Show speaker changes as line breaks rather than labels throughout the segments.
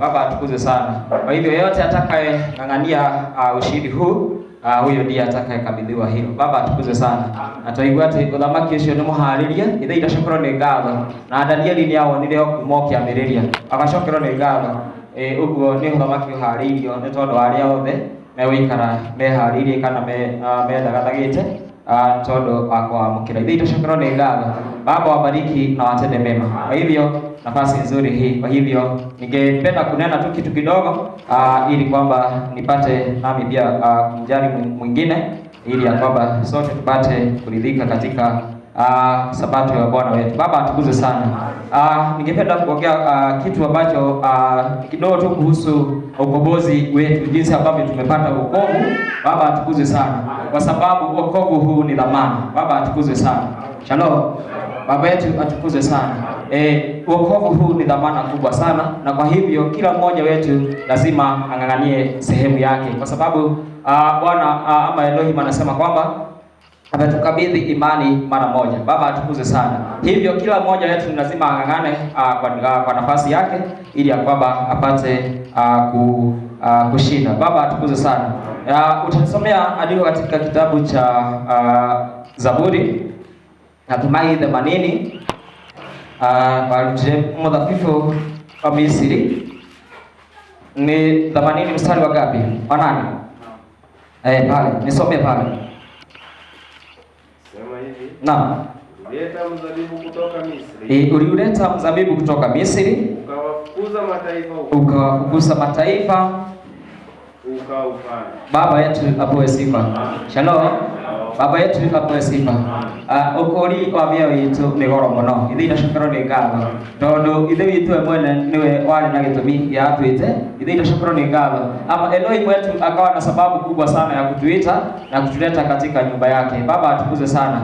Baba atukuzwe sana. Kwa hivyo yeyote atakayeng'ang'ania ushindi huu, huyo ndiye atakayekabidhiwa hilo. Baba atukuzwe sana. Na twaigua atĩ ũthamaki ũcio nĩ mũharĩrie, ithe itacokerwo nĩ ngatho. Na Danieli nĩ awonire o kuma o kĩambĩrĩria, agacokerwo nĩ ngatho. Ũguo nĩ ũthamaki ũharĩirio nĩ tondũ wa arĩa othe megũikara meharĩirie kana methagathagĩte tondũ wa kuamũkĩra. Ithe itacokerwo nĩ ngatho. Baba wabariki na watende mema. Kwa hivyo nafasi nzuri hii. Kwa hivyo ningependa kunena tu kitu kidogo ili kwamba nipate nami pia kumjali mwingine ili ya kwamba sote tupate kuridhika katika sabato ya Bwana wetu. Baba atukuzwe sana. Ningependa kuongea kitu ambacho kidogo tu kuhusu ukombozi wetu, jinsi ambavyo tumepata wokovu. Baba atukuzwe sana, kwa sababu wokovu huu ni dhamana. Baba atukuzwe sana. Shalom. Baba yetu atukuzwe sana. Wokovu huu ni dhamana kubwa sana, na kwa hivyo kila mmoja wetu lazima ang'ang'anie sehemu yake, kwa sababu Bwana ama Elohim anasema kwamba ametukabidhi imani mara moja. Baba atukuzwe sana. Hivyo kila mmoja wetu ni lazima ang'ang'ane kwa nafasi yake ili ya kwamba apate kushinda. Baba atukuzwe sana. Utanisomea andiko katika kitabu cha Zaburi, natumai 80, barutire muthabibu wa Misiri ni 80 mstari wa ngapi? Wa nane? Pale nisome pale.
Sema hivi,
Naam.
Ulileta mzabibu kutoka Misri,
Uliuleta mzabibu kutoka Misri,
ukawafukuza mataifa,
ukawafukuza mataifa.
Ukaupanda.
Baba yetu apewe sifa. Shalom. Baba yetu apewe sifa. Ukuri wa mĩoyo itũ nĩ goro mũno. Ithe itacokerwo nĩ ngatho, tondũ ithe witũ we mwene nĩwe warĩ na gĩtũmi gĩa atwĩte. Ithe itacokerwo nĩ ngatho, ama Elohim wetu akawa na sababu kubwa sana ya kutuita na kutuleta katika nyumba yake. Baba atukuzwe sana.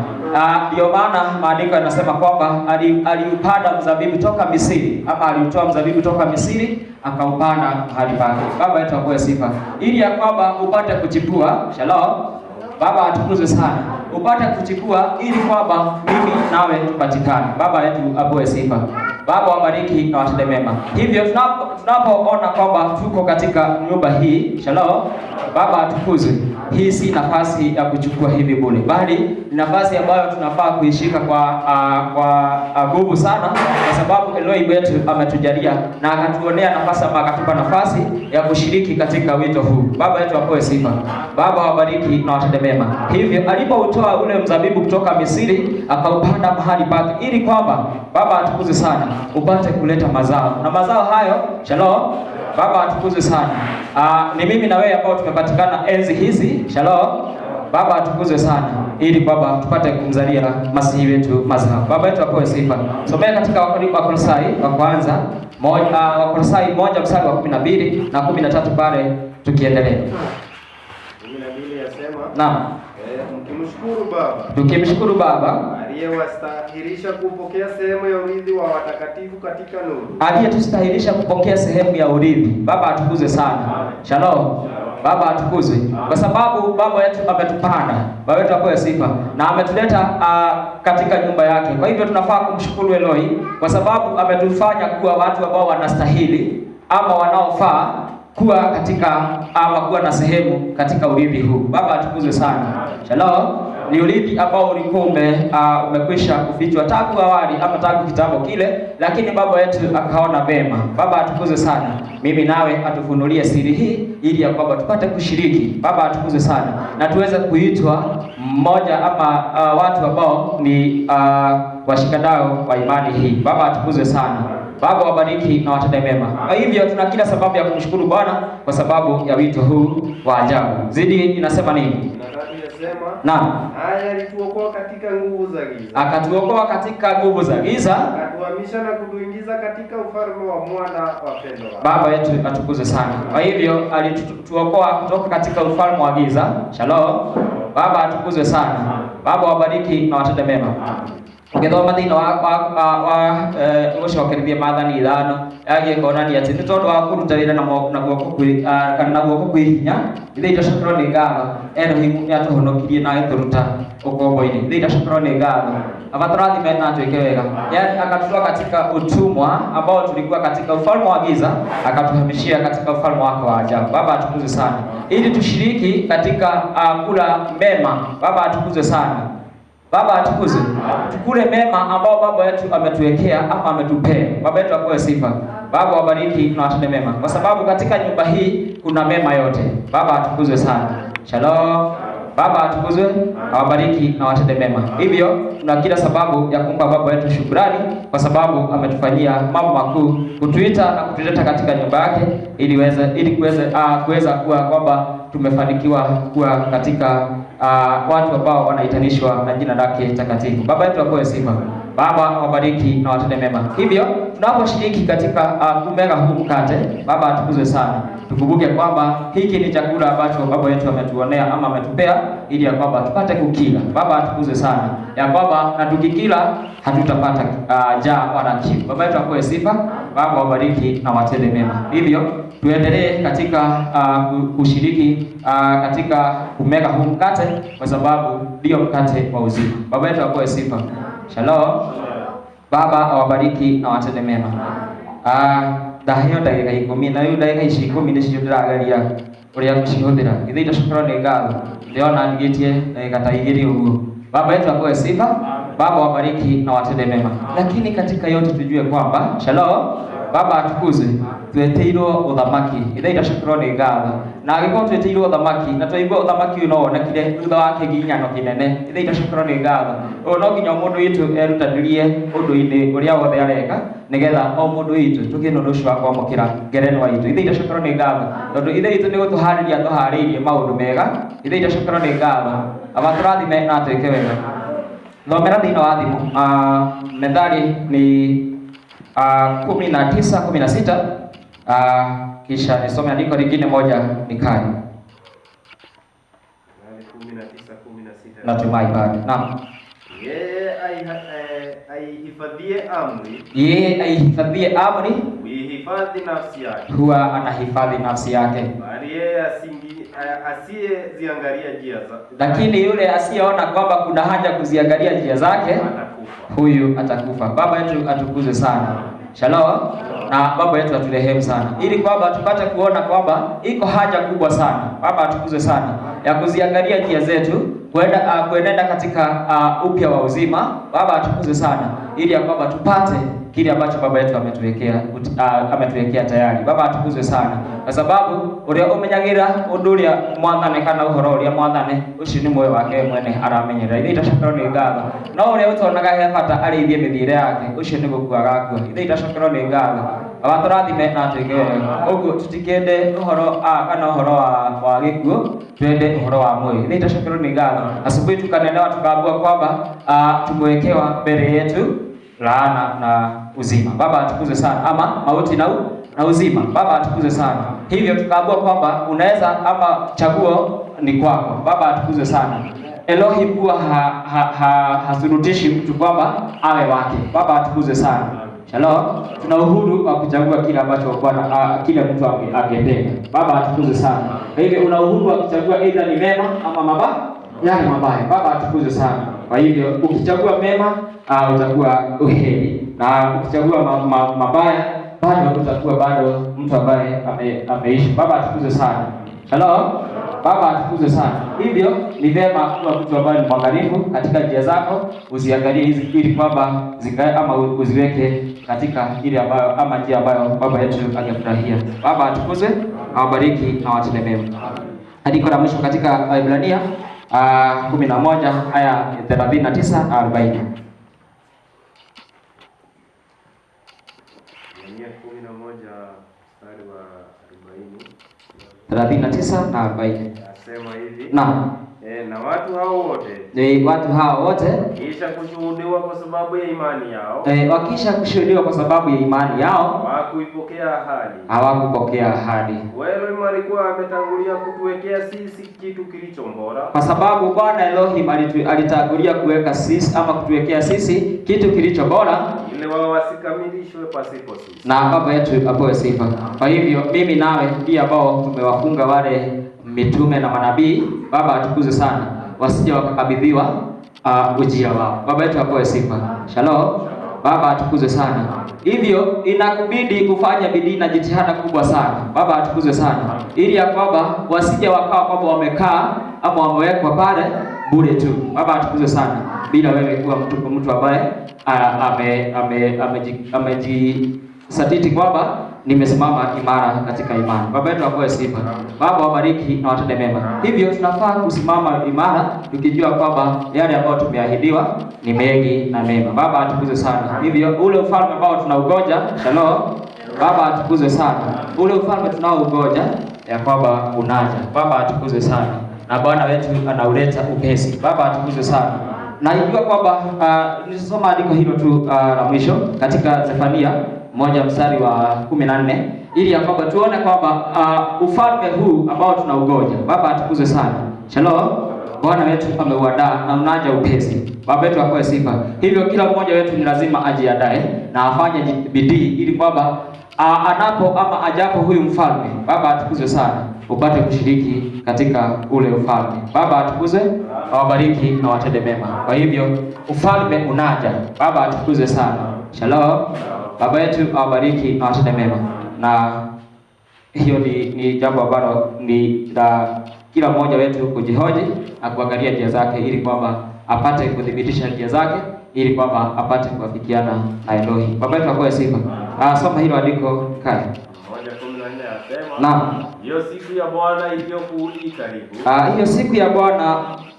Ndio maana maandiko yanasema kwamba aliupanda mzabibu toka Misri, ama aliutoa mzabibu toka Misri akaupanda mahali pake. Baba yetu apewe sifa, ili ya kwamba upate kuchipua. Shalom. Baba atukuzwe sana, upate kuchipua ili kwamba mimi nawe tupatikane. Baba yetu apewe sifa. Baba wabariki na watende mema. Hivyo tunapoona kwamba tuko katika nyumba hii, shalom, Baba atukuzwe. Hii si nafasi ya kuchukua hivi bure, bali ni nafasi ambayo tunafaa kuishika kwa nguvu sana, kwa sababu Eloi wetu ametujalia na akatuonea nafasi ama akatupa nafasi ya kushiriki katika wito huu. Baba yetu apewe sifa. Baba wabariki na watende mema. Hivyo alipoutoa ule mzabibu kutoka Misri akaupanda mahali pake, ili kwamba Baba atukuzwe sana, upate kuleta mazao, na mazao hayo, shalom, Baba atukuzwe sana. Ni mimi na wewe ambao tumepatikana enzi hizi, shalom. Baba atukuzwe sana, ili Baba tupate kumzalia masihi wetu mazao. Baba yetu apewe sifa. Somea katika Wakolosai wa kwanza moja, Wakolosai 1 mstari wa 12 na 13 pale tukiendelea.
12 yasema,
Naam.
Mkimshukuru Baba
Tukimshukuru Baba
aliyewastahilisha kupokea sehemu ya urithi wa watakatifu katika nuru.
Aliyetustahilisha kupokea sehemu ya urithi. Baba atukuzwe sana. Shalom. Baba atukuzwe, kwa sababu Baba yetu ametupanda. Baba yetu apewe sifa na ametuleta katika nyumba yake. Kwa hivyo tunafaa kumshukuru Eloi kwa sababu ametufanya kuwa watu ambao wanastahili ama wanaofaa kuwa katika ama kuwa na sehemu katika urithi huu. Baba atukuzwe sana. Shalom. Ni urithi ambao ulikuwa umekwisha kufichwa tangu awali ama tangu kitambo kile, lakini baba yetu akaona vema. Baba atukuzwe sana. Mimi nawe atufunulie siri hii ili ya kwamba tupate kushiriki. Baba atukuzwe sana, na tuweze kuitwa mmoja ama watu ambao ni washikadau wa imani hii. Baba atukuzwe sana. Baba wabariki na watende mema. Kwa hivyo tuna kila sababu ya kumshukuru Bwana kwa sababu ya wito huu wa ajabu. Zidi inasema nini?
Na tatu yasema,
Naam.
Haya alituokoa katika nguvu za giza,
Akatuokoa katika nguvu za giza.
Akatuhamisha na kutuingiza katika ufalme wa mwana wa pendo lake.
Baba yetu atukuzwe sana. Kwa hivyo alituokoa kutoka katika ufalme wa giza. Shalom. Baba atukuzwe sana. Baba wabariki na watende mema. Ũgĩthoma thĩinĩ wa gũcokerithia maathani 5 yagiĩ kuonania atĩ nĩ tondũ wa kũruta wĩra na guoko kwĩ kana na guoko kwĩ hinya, ithe itacokerwo nĩ ngatho, Elohimu nĩ atũhonokirie na agĩtũruta ũkombo-inĩ. Ithe itacokerwo nĩ ngatho. Abatarathime na atuweke wega. Yaani akatutoa katika utumwa ambao tulikuwa katika ufalme wa giza, akatuhamishia katika ufalme wake wa ajabu. Baba atukuzwe sana, ili tushiriki katika kula mema. Baba atukuzwe sana. Baba atukuzwe. Tukule mema ambao baba yetu ametuwekea ama ametupea. Baba yetu apewe sifa. Baba wabariki na watende mema, kwa sababu katika nyumba hii kuna mema yote. Baba atukuzwe sana. Shalom. Baba atukuzwe, awabariki na watende mema. Hivyo tuna kila sababu ya kumpa baba yetu shukrani kwa sababu ametufanyia mambo makuu, kutuita na kutuleta katika nyumba yake ili kuweza kuwa kwamba tumefanikiwa kuwa katika watu ambao wanaitanishwa na jina lake takatifu. Baba yetu apewe sifa. Baba awabariki na watende mema. Hivyo tunaposhiriki katika kumega huu mkate, Baba atukuzwe sana. Tukumbuke kwamba hiki ni chakula ambacho baba yetu ametuonea ama ametupea ili ya kwamba tupate kukila. Baba atukuzwe sana, ya kwamba na tukikila hatutapata njaa wala kiu. Baba yetu apewe sifa. Baba awabariki na watende mema. Hivyo tuendelee katika kushiriki katika kumega huu mkate, kwa sababu ndio mkate wa uzima. Baba yetu apewe sifa. Shalom. Baba awabariki na watende mema. Ndaheo ndagĩka 10 na rĩu ndagĩka ici 10 nĩcio ndĩrageria ũrĩa ngũcihũthĩra. Ithe itacokerwo nĩ ngatho, ndĩrona ndigĩtie ndagĩka ta 2 ũguo. Baba yetu apewe sifa. Baba wabariki na watende mema. Lakini katika yote tujue kwamba shalom, Baba atukuzwe, tweteirwo uthamaki. Ithe itacokerwo nĩ ngatho. Na angĩkorwo tweteirwo uthamaki na twaigua uthamaki ũyũ no wonekire thutha wa kĩgiginyano kĩnene, ithe itacokerwo nĩ ngatho. Ũyũ no nginya mũndũ witũ erutanĩrie ũndũ-inĩ ũrĩa wothe areka, nĩgetha o mũndũ witũ tũgĩe na ũndũ ũcio wa kwamũkĩra ngerenwa itũ. Ithe itacokerwo nĩ ngatho, tondũ ithe witũ nĩ gũtũharĩria atũharĩirie maũndũ mega. Ithe itacokerwo nĩ ngatho. Abatũrathime na atwĩke wega. Thomera thĩinĩ wa thimũ, Methali ni 19:16, kisha nisome andiko lingine moja nikae.
19:16.
Natumai bado. Naam.
Yeye aihifadhie amri,
yeye aihifadhie amri
huihifadhi nafsi yake,
huwa anahifadhi nafsi yake.
Bali yeye asiyeziangalia njia zake,
lakini yule asiyeona kwamba kuna haja kuziangalia njia zake,
atakufa.
Huyu atakufa. Baba yetu atukuzwe sana. Shalom. Na baba yetu aturehemu sana, ili kwamba tupate kuona kwamba iko haja kubwa sana, Baba atukuzwe sana, ya kuziangalia njia zetu, kuenenda katika upya wa uzima. Baba atukuzwe sana, ili ya kwamba tupate kile ambacho baba yetu ametuwekea tayari. Baba atukuzwe sana, kwa sababu uria umenyagira undu uria mwathane kana uhoro uria mwathane ucio ni moyo wake mwene aramenyerera. Ithe itacokerwo nĩ ngatho. No uria utonaga he bata arĩithie mĩthiĩre yake, ucio nĩ gũkua agakua. Ithe itacokerwo nĩ ngatho. Baba tũrathime na atuĩke wega. Ũguo tutikende ũhoro kana ũhoro wa gĩkuũ, twende ũhoro wa muoyo. Ithe itacokerwo nĩ ngatho. Asubuhi tukanenewa tukaambiwa kwamba tumewekewa mbele yetu laana na uzima. Baba atukuzwe sana, ama mauti na uzima. Baba atukuzwe sana. Hivyo tukaambiwa kwamba unaweza ama chaguo ni kwako. Baba atukuzwe sana. Elohim huwa hasurutishi mtu kwamba awe wake. Baba atukuzwe sana. Shalom. Tuna uhuru wa kuchagua kile ambacho Bwana, kile mtu angependa. Baba atukuzwe sana. Kwa hivyo una uhuru wa kuchagua either ni mema ama mabaya, yani mabaya. Baba atukuzwe sana. Kwa hivyo ukichagua mema, utakuwa uheri, na ukichagua mabaya bado utakuwa bado mtu ambaye ameishi. Baba atukuzwe sana. Shalom. Baba atukuzwe sana. Hivyo ni vyema kuwa mtu ambaye ni mwangalifu katika njia zako, uziangalie hizi ili kwamba zikae ama uziweke katika ile ambayo ama njia ambayo baba yetu angefurahia. Baba atukuzwe, awabariki na watende mema. Andiko la mwisho katika Waebrania 11 aya 39 na 40.
Waebrania 11 mstari wa 40.
39 na 40.
Nasema hivi.
Naam.
Na watu hao wote
Watu hao wote
kisha kushuhudiwa kwa sababu ya imani yao
wakisha kushuhudiwa kwa sababu ya imani yao
hawakuipokea ahadi.
Hawakupokea ahadi.
Elohim alikuwa ametangulia kutuwekea sisi kitu kilicho bora,
kwa sababu Bwana Elohim alitangulia kuweka sisi ama kutuwekea sisi kitu kilicho bora,
ili wao wasikamilishwe pasipo sisi.
Na baba yetu apewe sifa. Kwa hivyo mimi nawe ndiye ambao tumewafunga wale mitume na manabii, Baba atukuzwe sana, wasije wakakabidhiwa ujira wao. Baba yetu apewe sifa. Shalom. Baba atukuzwe sana. Hivyo inakubidi kufanya bidii na jitihada kubwa sana. Baba atukuzwe sana, ili ya kwamba wasije wakawa kwamba wamekaa ama wamewekwa pale bure tu. Baba atukuzwe sana, bila wewe kuwa mtu ambaye amejisatiti kwamba nimesimama imara katika imani. Baba yetu apewe sifa. Baba wabariki na watende mema. Hivyo tunafaa kusimama imara tukijua kwamba yale ambayo tumeahidiwa ni mengi na mema. Baba atukuzwe sana. Hivyo ule ufalme ambao tunaugoja, shalom. Baba atukuzwe sana. Ule ufalme tunaougoja ya kwamba unaja. Baba atukuzwe sana. Na Bwana wetu anauleta upesi. Baba atukuzwe sana. Na ijua kwamba nisoma andiko hilo tu la mwisho katika Zefania 1 mstari wa 14, ili ya kwamba tuone kwamba ufalme huu ambao tunaugoja. Baba atukuzwe sana. Shalom. Bwana wetu ameuandaa na unaja upesi. Baba wetu apewe sifa. Hivyo kila mmoja wetu ni lazima ajiandae na afanye bidii ili kwamba anapo ama ajapo huyu mfalme, Baba atukuzwe sana, upate kushiriki katika ule ufalme. Baba atukuzwe, awabariki na watende mema. Kwa hivyo ufalme unaja. Baba atukuzwe sana. Shalom. Baba yetu awabariki na watende mema. Na hiyo ni jambo ambalo ni la kila mmoja wetu kujihoji na kuangalia njia zake, ili kwamba apate kudhibitisha njia zake, ili kwamba apate kuafikiana na Elohi. Baba yetu apewe sifa. Soma hilo andiko kai.
1:14 asema,
Naam.
Hiyo siku ya Bwana iliyo karibu.
Hiyo siku ya Bwana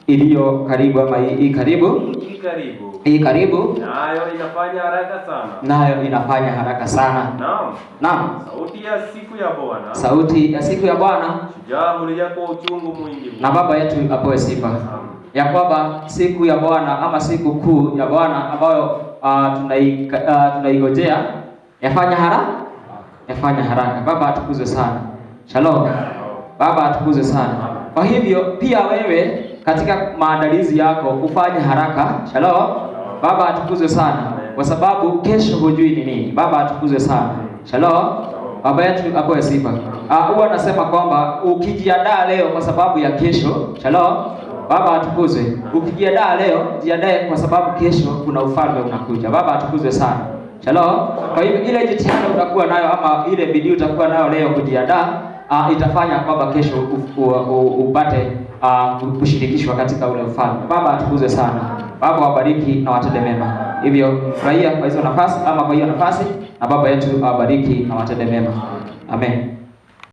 iliyo karibu ama i karibu.
I karibu.
I karibu.
Nayo inafanya haraka sana.
Nayo inafanya haraka sana.
Naam.
Naam.
Sauti ya siku ya Bwana.
Sauti ya siku ya Bwana.
Shujaa hulia kwa uchungu mwingi.
Na baba yetu apewe sifa. Ya kwamba siku ya Bwana ama siku kuu ya Bwana ambayo tunaigojea yafanya haraka. Yafanya haraka. Baba atukuzwe sana. Shalom. Baba atukuzwe sana. Kwa hivyo pia wewe katika maandalizi yako ufanye haraka. Shalom. Baba atukuzwe sana, kwa sababu kesho hujui ni nini. Baba atukuzwe sana. Shalom. Baba yetu apewe sifa. Huwa nasema kwamba ukijiandaa leo kwa sababu ya kesho. Shalom. Baba atukuzwe. Ukijiandaa leo, jiandae kwa sababu kesho kuna ufalme unakuja. Baba atukuzwe sana. Shalom. Kwa hivyo ile jitihada utakuwa nayo ama ile bidii utakuwa nayo leo kujiandaa, itafanya kwamba kesho upate kushirikishwa katika ule ufalme. Baba atukuzwe sana. Baba wabariki na watende mema. Hivyo furahia kwa hizo nafasi ama kwa hiyo nafasi, na baba yetu awabariki na watende mema. Amen.